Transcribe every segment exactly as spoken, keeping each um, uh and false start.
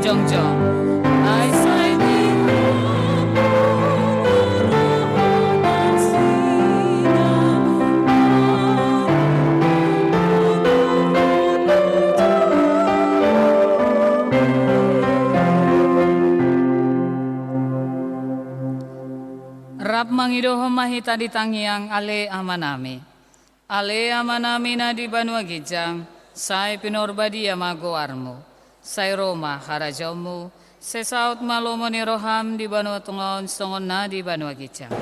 jongjong. Ai sai di Rap mangidohon ma hita di tangiang. Ale Amanami. Ale Amanami na di banua ginjang, sai pinarbadia ma goarmu. Sai ro ma harajaonmu, sai saut ma lomo ni roham di banua tonga on songon na di banua ginjang.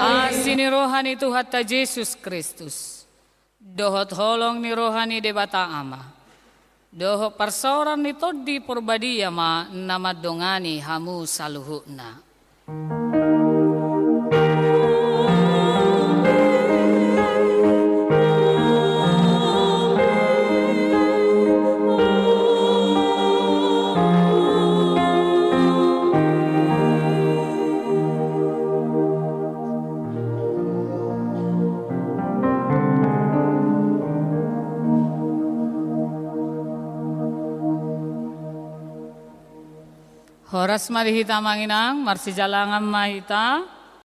Asi ni roha ni Tuhanta Jesus Kristus, dohot holong ni roha ni Debata Ama, dohot parsaoran ni Tondi Parbadia ma na mandongani hamu saluhutna. Horas ma di hita amang inang, marsijalangan ma hita.